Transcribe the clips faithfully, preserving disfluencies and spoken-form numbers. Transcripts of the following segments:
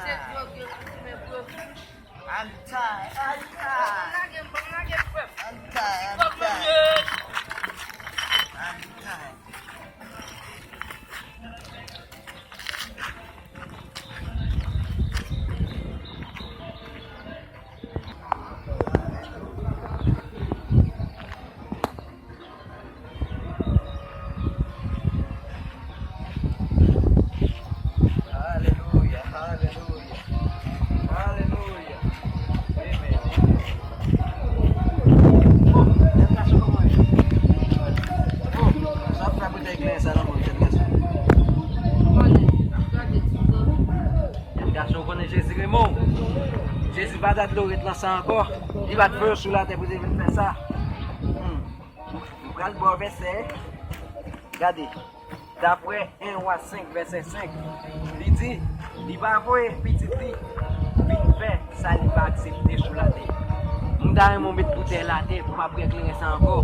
Se dwòg yo ki fumen pou yo fumen. I'm tired, I'm tired. Lage m, ban m lage m, frè m. I'm tired, I'm tired. I'm tired. Alelouya, alelouya, alelouya. Amen. Sa ap fè bouteyi kleren sa nan men w, jèn gason. Jèn gason, ou konnen Jezi renmen w. Jezi pa t adore t lan sa ankò. Li pa t voye w sou latè pou te vin fè sa. Hmm. Nou pral ba w vèsè. Gade, daprè en Wa senk, vèsè senk, li di, li pa voye pitit li vin fè sa li pa aksepte sou latè. M ta renmen w met bouteyi la atè pou m ap pran kleren sa ankò.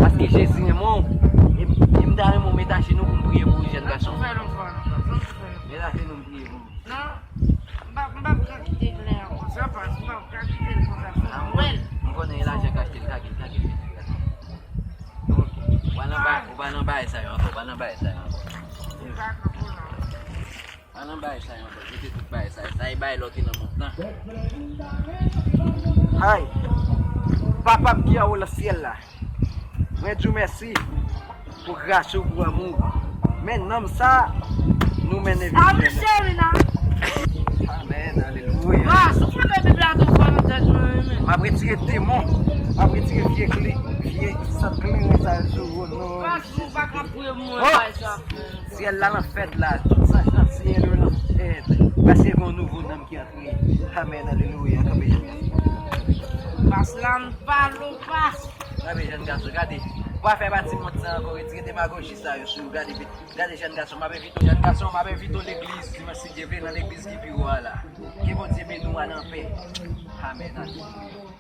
Paske Jezi renmen w. E, e m ta renmen w met ajenou pou m priye pou ou, jèn gason. Met ajenou, m priye pou ou. Non, m p ap, m p ap ka kite kleren an konsa, paske m p ap ka kite l konsa, fò m wè l. M konnen e lajan k achte l, kage, kage. Ou pa nan bay, ou pa nan bay sa yo ankò, ou pa nan bay sa yo ankò. M pa nan pou la. Pa nan bay sa yo ankò, kite tout bay sa yo. Sa e bay lòt ki nan mond lan. Hay, Papa m ki anwo nan syèl la, mwen di w mèsi pou gras ou, pou amou w. Men nanm sa, nou mennen vin. Amen, alelouya. Ah, si w fè Bib la tou fò nan tèt mwen, men. M ap retire demon, m ap retire vye kle, vye sant kleren sa yo sou ou, non. Paske ou pa ka priye pou mwen, bay sa. Syèl la nan fèt la, tout sa chantier yo nan fèt. Paske gen yon nouvo nanm ki antre. Amen, alelouya. Kanpe jèn gason. Pas la m pale w, pas. Kanpe jèn gason, gade. Ou pa fè pati mond sa ankò, retire demagoji sa yo sou ou. Gade, gade jèn gason, m ap envite w, jèn gason, m ap envite w legliz, dimanch si Dye vle, nan legliz ki pi wo a la. Ke Bondye beni w, al an pè. Amen, alelouya.